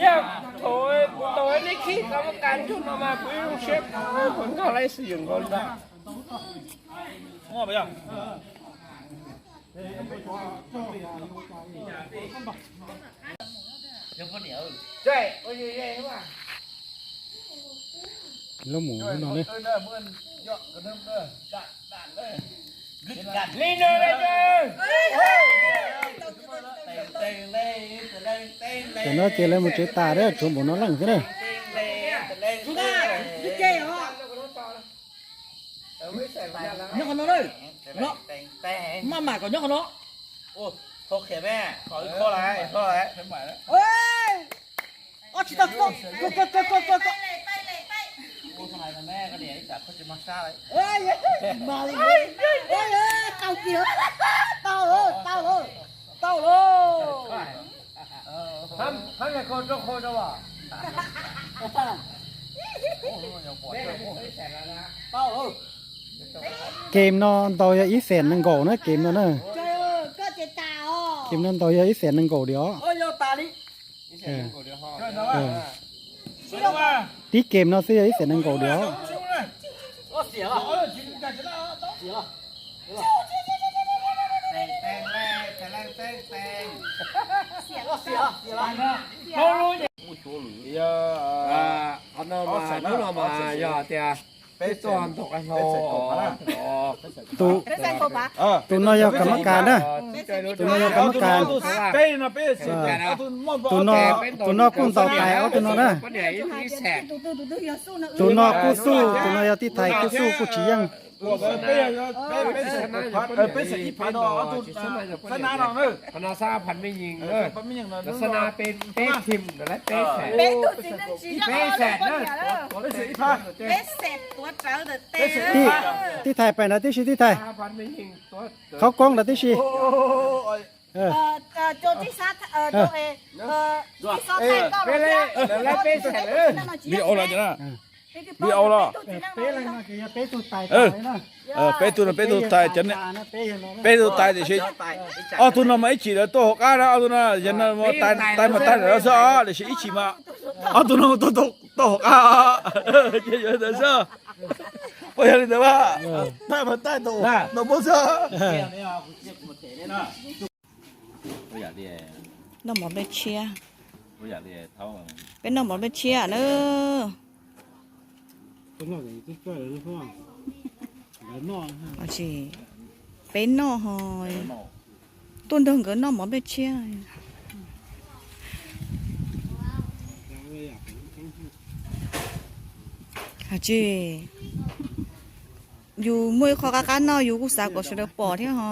Yog thaum, thaum nej khij koj muab kas nrug no mas kuv ib zoo siab kuv nkag laiv xwm yog nkaus li ntag. Lub mus lub no ne. Li no, tam no ces lawv mus tsev tas thiab, tshuav npaum no leej thiab na. Nyob qhov no, maj mam kom nyob qhov no. Ob tsis tau, tau kiag, tau lawm, tau lawm. Kem no ntaus yog ib xees nees nkaum na, kem no na. Kem no ntaus yog ib xees nees nkaum li os. Tib kem no xwb yog ib xees nees nkaum li os. Qhov no mas hnub no mas yog tias peb tuaj ntaus qaib hlau, tus no yog kam mab kas na, tus no yog kam mab kas. Tus no, tus no kuj ntaus tais ob tug no na. Tus no kuj xuj, tus no yog tij thais kuj xuj kuj tsis yeej. Tij thais pem ntawd tib si, tij thais qhov koob ntawd tib si. Video los, video los. Peb tug no peb tug tais, peb tug tais tiam sis ob tug no mas ib chim lawv tuaj hauv qab na, ob tug no yog tais mas tais lawm xwb os, tiam sis ib chim mas ob tug no tuaj hauv qab os. Ces yuav ntawd xwb. Puas yog li ntawd mas tais mas tais tau, tau pab xwb. Noj mov nplej tshiab. Peb noj mov nplej tshiab na. Peb noj ho tuaj nrog nkawd noj mov nplej tshiab. Tsis, yus muaj ib qho qab qab noj yus kuj xav kom sawv daws pom thiab ho.